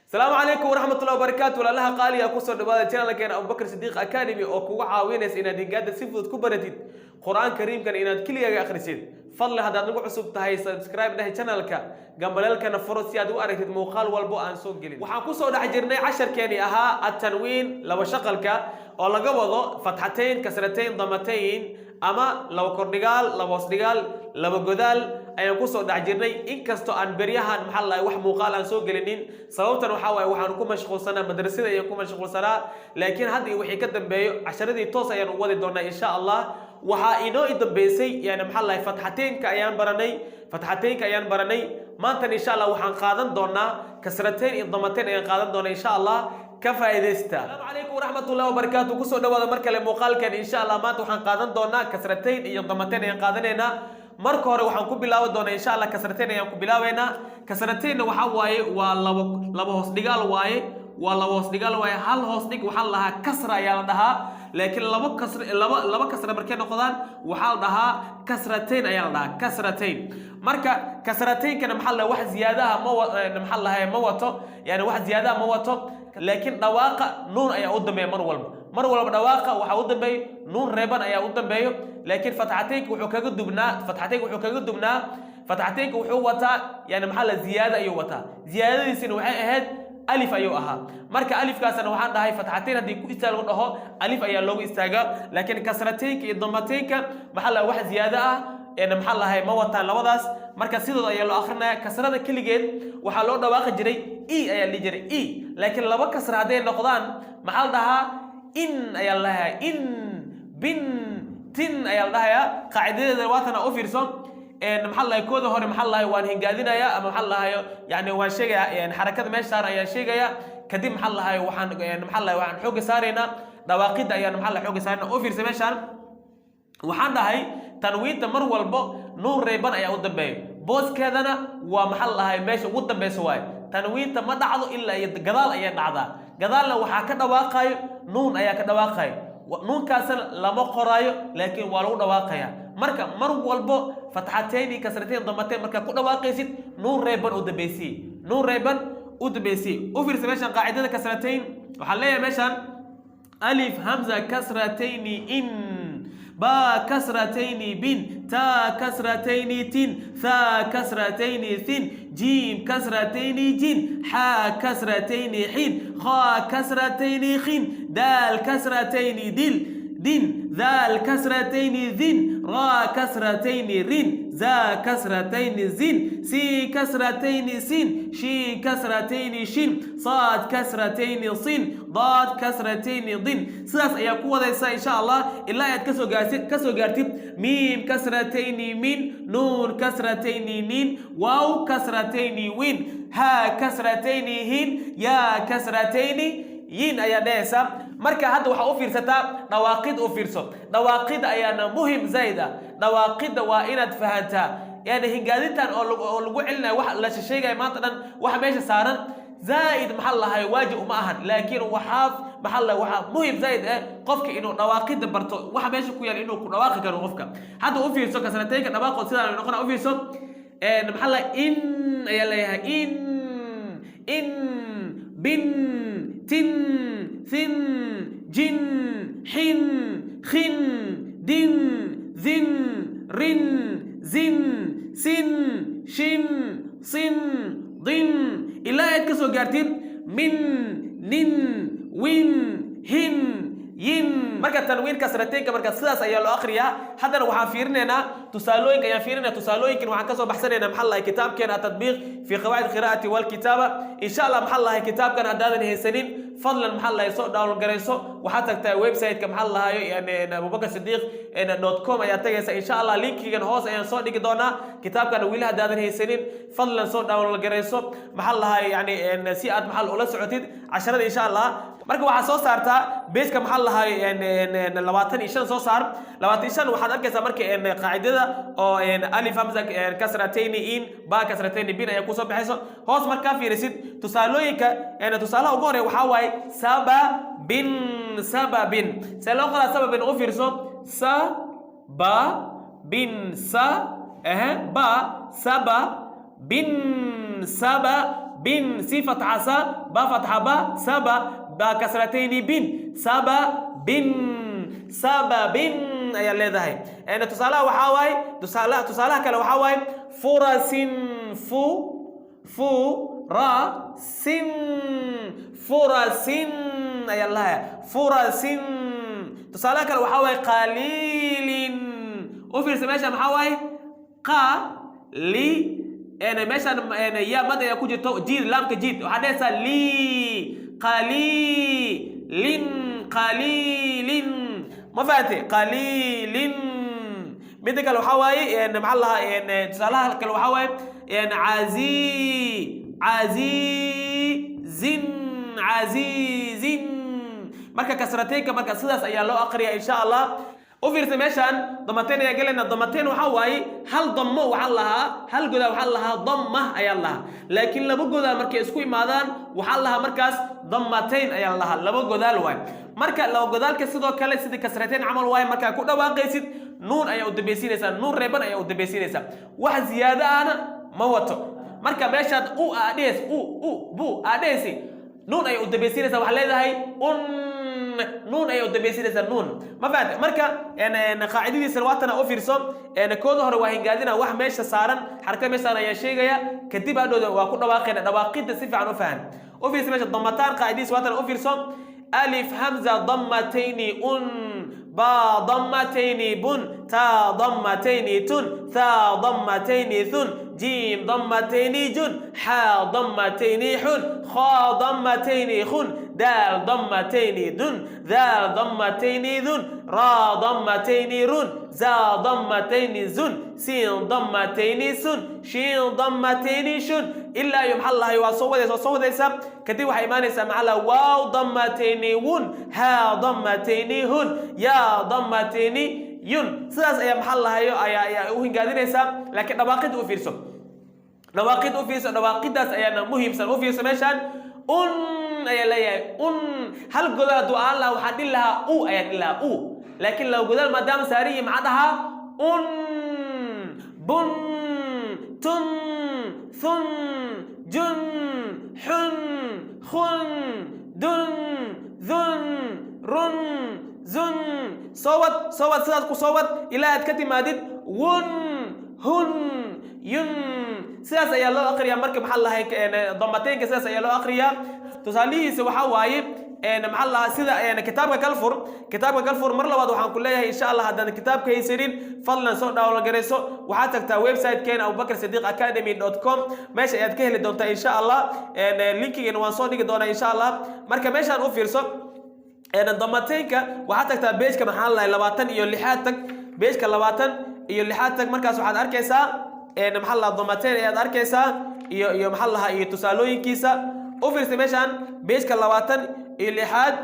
Asalaamu calaykum waraxmatullahi wabarakaatu. Walaalaha qaaliga, kusoo dhawaada channelkeena Abubakar Sidiiq Academy oo kugu caawinaysa inaad higaada si fudud ku baratid, Qur-aan Kariimkan inaad keligaaga akhrisid. Fadlan, haddaad nagu cusub tahay, subscribe dheh channelka, gambaleelkana furo si aad u aragtid muuqaal walbo aan soo gelin. Waxaan kusoo dhex jirnay casharkeenii ahaa atanwiin, laba shaqalka, oo laga wado fatxatayn, kasratayn, damatayn ama laba kordhigaal, laba hoosdhigaal, laba godaal ayaan kusoo dhex jirnay. Inkastoo aan beryahan, maxaa la, wax muuqaal aan soo gelinin, sababtan waxaa waaye waxaan ku mashquulsanaa madrasada ayaan ku mashquulsanaa. Laakiin hadda iyo wixii ka dambeeyo, casharadii toos ayaan u wadi doonaa, insha Allah. Waxaa inoo dambeysay, yani maxaa la, fatxateynka ayaan baranay, fatxateynka ayaan baranay. Maantan, insha Allah, waxaan qaadan doonaa kasrateyn iyo damateyn ayaan qaadan doonaa, insha Allah. Ka faa'iidaysta. Asalaamu calaykum waraxmatullahi wabarakaatu. Kusoo dhawaada mar kale muuqaalkan. Insha Allah maanta waxaan qaadan doonaa kasrateyn iyo damateyn ayaan qaadanaynaa. Marka hore waxaan ku bilaabi doonaa, insha Allah, kasrateyn ayaan ku bilaabaynaa. Kasrateynna waxaa waaye waa laba hoos dhigaal waaye, waa laba hoos dhigaal waaye. Hal hoos dhig waxaa la dhahaa kasra ayaa la dhahaa, laakiin labo kasr, laba kasra markay noqdaan, waxaa la dhahaa kasrateyn ayaa la dhahaa, kasrateyn. Marka kasrateynkana, maxaa la, wax ziyaadaha ma wa, maxaa la ma wato, yani wax ziyaadaha ma wato, laakiin dhawaaqa nuun ayaa u dambeeya mar walba. Mar walba dhawaaqa waxaa u dambeeyo nuun reeban ayaa u dambeeyo. Laakiin fatxateynka wuxuu kaga dubnaa, fatxateynka wuxuu kaga dubnaa, fatxateynka wuxuu wataa, yani maxaa la, ziyaada ayuu wataa. Ziyaadadiisina waxay ahayd alif ayuu ahaa. Marka alifkaasna waxaan dhahay fatxateyn haddii ku istaag lagu dhaho, alif ayaa loogu istaagaa. Laakiin kasrateynka iyo damateynka, maxaa la, wax ziyaado ah een maxaa lahay ma wataan labadaas. Marka sidooda ayaa loo akrinaya. Kasrada keligeed waxaa loo dhawaaqi jiray e ayaa la dhihi jiray, e. Laakiin laba kasra hadday noqdaan, maxaa la dhahaa? In ayaa la dhahayaa, in, bin, tin ayaa la dhahayaa. Qaacidadeeda waatana, u fiirso. Maxaa la dhahay, kooda hore, maxaa la dhahay, waan hingaadinayaa ama maxaa la dhahayo, yani waan sheegayaa, xarakada meesha saaran ayaan sheegayaa. Kadib, maxaa la dhahay, waxaan maxaa la dhahay, waxaan xoogga saaraynaa dhawaaqidda ayaan, maxaa la, xoogga saaraynaa. U fiirsa meeshaan, waxaan dhahay tanwiinta mar walbo nuun reeban ayaa u dambeeya, booskeedana waa, maxaa la dhahay, meesha ugu dambeysa waaye. Tanwiinta ma dhacdo ilaa iyo gadaal ayaa dhacdaa. Gadaalna waxaa ka dhawaaqayo nuun ayaa ka dhawaaqayo. Nuunkaasna lama qoraayo, laakiin waa lagu dhawaaqaya. Marka mar walbo fatxatayni, kasrateyn, damateyn markaa ku dhawaaqaysid, nuun reeban u dambeysiyey, nuun reeban u dambeysiyey. U fiirsa meeshan qaacidada kasrateyn. Waxaan leeyahay meeshan alif hamza kasratayni in, ba kasratayni bin, ta kasratayni tin, tha kasratayni thin, jim kasratayni jin, xa kasratayni xin, kha kasratayni khin, dal kasratayni dil din, dhal kasratayni dhin, ra kasratayni rin, za kasratayni zin, sin kasratayni sin, shin kasratayni shin, sad kasratayni sin, daad kasratayni din. Sidaas ayaa ku wadaysa, insha Allah, ilaa aad kasoo gaartid, kasoo gaartid miim kasratayni min, nuun kasratayni nin, waaw kasratayni win, ha kasratayni hin, ya kasratayni yin ayaa dhehaysa. Marka hadda waxaa u fiirsataa dhawaaqid, u fiirso. Dhawaaqida ayaana muhim zaid ah. Dhawaaqidda waa inaad fahantaa, yani hingaadintan oo lagu celinayo, wax la sheegayo maanta dhan, waxa meesha saaran zaa'id, maxaa la lahay, waajib uma ahan. Laakiin waxaa, maxaa la, waxaa muhim zaa'id eh qofka inuu dhawaaqidda barto, waxa meesha ku yaal inuu ku dhawaaqi karo qofka. Hadda u fiirso kasrateynka dhawaaqood sidaan noqona. U fiirso, maxaa la, in ayaa leeyahay, in, bin, tin, thin, jin, xin, khin, din, dhin, rin, zin, sin, shin, sin, din, ilaa aad ka soo gaartid min, nin, win, hin, yin. Marka tanwiin kasrateynka marka sidaas ayaa loo akhriyaa. Haddana waxaan fiirinaynaa tusaalooyinka ayaan fiirinaya. Tusaalooyinkan waxaan kasoo baxsanaynaa, maxaa lahay, kitaabkeena atadbiiq fi qawaacid qiraa'ati walkitaaba, insha Allah. Maxaa lahay, kitaabkan haddaadan haysanin, fadlan, maxaa lahay, soo download garayso. Waxaad tagtaa website-ka, maxaa lahayo, yani abubakar sidiiq.com ayaad tagaysa, insha Allah. Linkigan hoos ayaan soo dhigi doonaa. Kitaabkan weli haddaadan haysanin, fadlan soo download garayso, maxaa lahay, yani si aad maxaa ula socotid casharada, insha Allah. Marka waxaad soo saartaa page-ka, maxaa lahay, 25 soo saar, 25. Waxaad arkaysaa marka qaacidada oo alif hamza kasratayni in, ba kasratayni bin ayaa kusoo baxayso. Hoos markaa fiirisid tusaalooyinka, tusaalaha ugu horeya waxaa waaye sababin. Sababin see loo qoraa? Sababin, u fiirso, sa ba bin, sa ehe ba, saba bin, saba. Bin si fatxa sa, ba fatxa ba, saba, ba kasratayni, bin, saba bin, sababin ayaa leedahay. Tusaalaha waxaa waaye, tusaalaha kale waxaa waaye furasin, fu, fu, ra, sin, furasin ayaa lahaya, furasin. Tusaalaha kale waxaa waaye qaliilin. U fiirsa meesha, maxaa waaye? Qa li, meeshaan ya mad ayaa ku jirto. Jiid laamka, jiid. Waxaa dhehaysaa li, qaliilin, qaliilin. Ma fahantay? Qaliilin. Midda kale waxaa waaye, maxaa lahaa, tusaalaha kale waxaa waaye cazizin, cazizin. Marka kasrateynka, marka sidaas ayaa loo aqriyaa, insha Allah. U fiirsa meeshaan, damateyn ayaa gelayna. Damateyn waxaa waaye hal dammo waxaa lahaa, hal godaa waxaa lahaa, damma ayaa lahaa. Laakiin laba godaa markay isku imaadaan, waxaa lahaa markaas damateyn ayaa lahaa. Laba godaal waaye. Marka laba godaalka sidoo kale sidii kasrateyn camal waaye. Markaa ku dhawaaqaysid, nuun ayaa u dambaysiinaysaa, nuun reeban ayaa u dambaysiinaysaa, wax ziyaado ahna ma wato. Marka meeshaad u aadhees, u, u, bu aadhehaysi, nuun ayaa u dambaysiinaysaa. Waxaa leedahay un, nuun ayaa u dambaysiinaysaa, nuun. Ma fahamte? Marka qaacidadiisana waatana. U fiirso, kooda hore waa hingaadina. Wax meesha saaran, xarakada meesha saaran ayaa sheegaya, kadib hadhowda waa ku dhawaaqayna. Dhawaaqidda si fiican u fahan. U fiirso meesha, damataan qaacidadiisa waatana. U fiirso: alif hamza damatayni un, ba damatayni bun, ta damatayni tun, tha damatayni thun, jiim damatayni jun, xa damatayni xun, kha damatayni khun, daal damatayni dun, daal damatayni dun, ra damatayni run, za damatayni zun, siin damatayni sun, shiin damatayni shun. Ilaa iyo maxaa lahay, waa soo wadaysa, waa soo wadaysa. Kadib waxay imaanaysaa, maxaa lahay, waaw damatayni wun, haa damatayni hun, yaa damatayni yun. Sidaas ayaa, maxaa lahayo, ayaa u hingaadinaysaa. Laakiin dhawaaqid u fiirso, dhawaaqid u fiirso, dhawaaqidaas ayaana muhiimsan. U fiirso meeshaan, un ayaa leeyahay, un. Hal godaal hadduu aan lahaa, waxaa dhihi lahaa u, ayaa dhihi lahaa u. Laakiin laba godaal maadaama saaran yihi, maxaa dhahaa? Un, bun, tun, thun, jun, xun, khun, dun, dhun, run, zun. Soo wad, soo wad, sidaas ku soo wad ilaa aad ka timaadid wun, hun, yun. Sidaas ayaa loo aqriyaa. Marka maxaa lahay, damateynka sidaas ayaa loo aqriyaa. Tusaalihiisa waxaa waaye, maxaa lahaa, sida kitaabka kalfur, kitaabka kalfur. Mar labaad waxaan ku leeyahay, insha Allah, haddaan kitaabka haysanin, fadlan soo download garayso. Waxaad tagtaa website-keena abubakar sidiiq academy.com. Meesha ayaad ka heli doontaa, insha Allah. Linkigeena waan soo dhigi doonaa, insha Allah. Marka meeshaan u fiirso, damateynka waxaad tagtaa page-ka, maxaa lahay, 26aad tag, page-ka 26aad tag. Markaas waxaad arkaysaa, maxaa lahaa, damateyn ayaad arkaysaa iyo maxaa lahaa, iyo tusaalooyinkiisa. U fiirsa meeshaan, page-ka 26aad.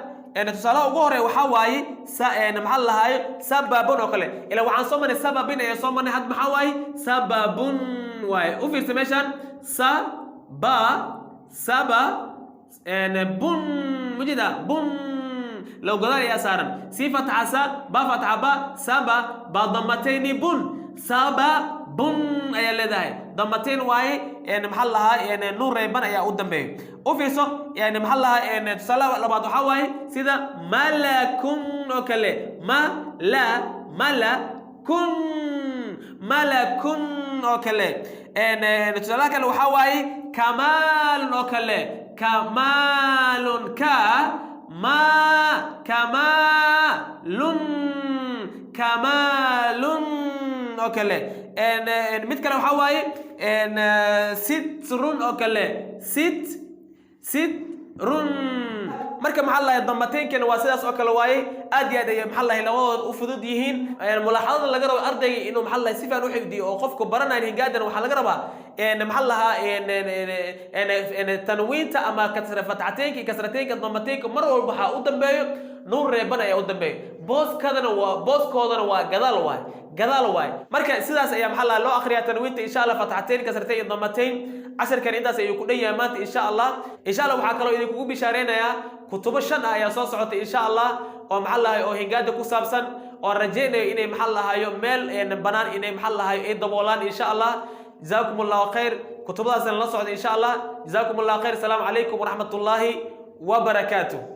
Tusaalaha ugu horeya waxaa waaye sa, maxaa lahaayo, sababun oo kale. Ila waxaan soo marnay sababin ayaa soo marnay. Had maxaa waaye? Sababun waaye. U fiirsa meeshaan: sa, ba, saba, bun. Mujida bun low gadaal ayaa saaran. Si fatxa sa, ba fatxa ba, saba, ba damatayni, bun, saba bun ayaa leedahay. Damateyn waaye, maxaa lahaa, nuun reeban ayaa u dambeeya. U fiirso, yani maxaa lahaa, tusaale labaad waxaa waaye sida malakun oo kale. Ma la, malakun, malakun oo kale. Tusaalaha kale waxaa waaye kamaalun oo kale. Kamaalun, ka, ma, kamaalun, kamaalun oo kale. Mid kale waxaa waaye sitrun oo kale. Sit, sitrun. Marka maxaa lahay, damateynkana waa sidaas oo kale waaye. Aad iyo aad ay, maxaa lahay, labadooda u fudud yihiin. Mulaaxadada laga rabo ardayga inuu, maxaa lahay, si fiican u xifdiyo oo qofku baranayo hingaadan, waxaa laga rabaa, maxaa lahaa, tanwiinta ama kasra fatxateynka iyo kasrateynka, damateynka mar walba waxaa u dambeeyo nuun reeban ayaa u dambeeyo. Booskadana waa, booskoodana waa gadaal waay, gadaal waay. Marka sidaas ayaa, maxaa lahaa, loo akhriyaa tanwiinta, insha Allah, fatxateyn, kasrateyn iyo damateyn. Casharkan intaas ayuu ku dhan yahay maanta, insha Allah. Insha Allah, waxaa kaloo idinkugu bishaareynayaa kutubo shan ah ayaa soo socotay, insha Allah, oo maxaa lahay, oo hingaada ku saabsan, oo rajaynayo inay, maxaa lahayo, meel banaan inay, maxaa lahayo, ay daboolaan, insha Allah. Jazaakum Allahu khayr. Kutubadaasna la socda, insha Allah. Jazaakum Allah khayr. Asalaamu calaykum waraxmatullaahi wabarakaatu.